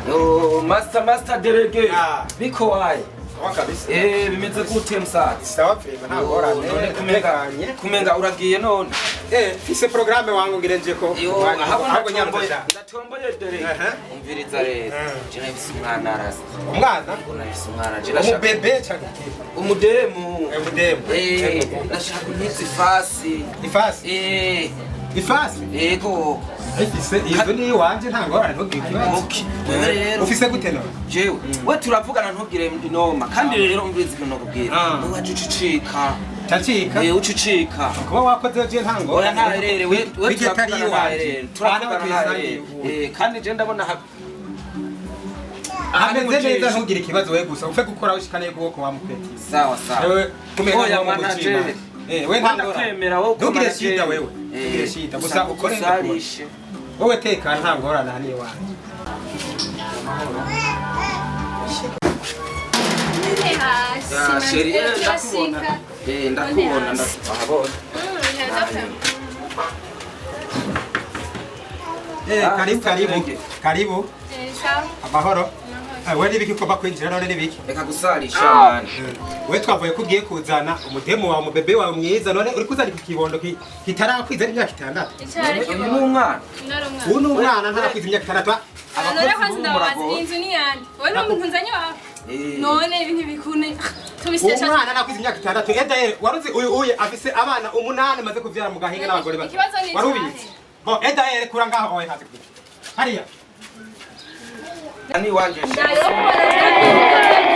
Yo, master, master délégué. Ah. Biko wayi? Sawa kabisa. Eh, bimeze gute musaza? Sawa vraiment, nta ngorane. None kumenga Ndatekanye. kumenga uragiye none? Eh, mfise programme wangu ngire nje ko. Yo, Ahubwo ahabona nyamutse cyane. ndatomboye délégué. Aha. Umviriza rero. Je nafise umwana rasta. Umwana? Nafise umwana je nashaka. Umubebe cyangwa iki? Umudemu. Eh, umudemu. Eh, nashaka untize ifasi. Ifasi. Eh, Ifasi. yego. Ifise inzu ni iwanje, nta ngorane, ntugire ikibazo. Okay. Wewe rero Ufise gute none? Jewe we turavugana, ntugire inoma. Kandi rero umviriza ikintu nakubwira. Ah. Wewe waje ucicika. Cacika. Eh, ucicika. Kuba wakoze je nta Oya, ngorane. ntaherere we we. Bijye atari Turavugana iwanje. ntaherere, turavugana ntaherere. Eh, kandi je ndabona aha ni Ameze mu neza, jisho. ntugire ikibazo we, gusa upfe gukora ushikane ukuboko wa mupeti. Sawa sawa. Wewe kumenya Oya, ngo manager. mucima. Eh, we nta ngorane. Ndakwemera wowe. Ntugire manager. shida wewe. Eh, Ntugire shida gusa ukore. usarishe. Wowe tekana, nta ngorane, aha ni iwanje. Ya, chérie, eh, ndakubona. Eh, ndakubona, ndahabona. Eh, Ah, karibu Mr. karibu. Ndege. Karibu. Amahoro. Ah, we nibiki ugomba kwinjira none nibiki? Reka gusarisha mani. We twavuye ko ugiye kuzana umudemu wawe, umubebe wawe mwiza, none uri kuzana iki kibondo kitarakwiza n'imyaka 6? Uyu ni umwana. Ubu ni umwana, ntarakwiza imyaka 6. None kwanza ndababaza, inzu ni yande? Wowe ni umuntu nzanye wawe? Eh. None ibintu bikune Uwo tubisesha. mwana ntakwiza imyaka 6. Edaere waruzi uyu uye afise abana 8 maze kuvyara mu gahinga n'abagore batatu. Ikibazo ni Wari ubizi? Bo edaere kura ngaho oye hazi kuja. Hariya. Ni wanje. Ndayo kubona.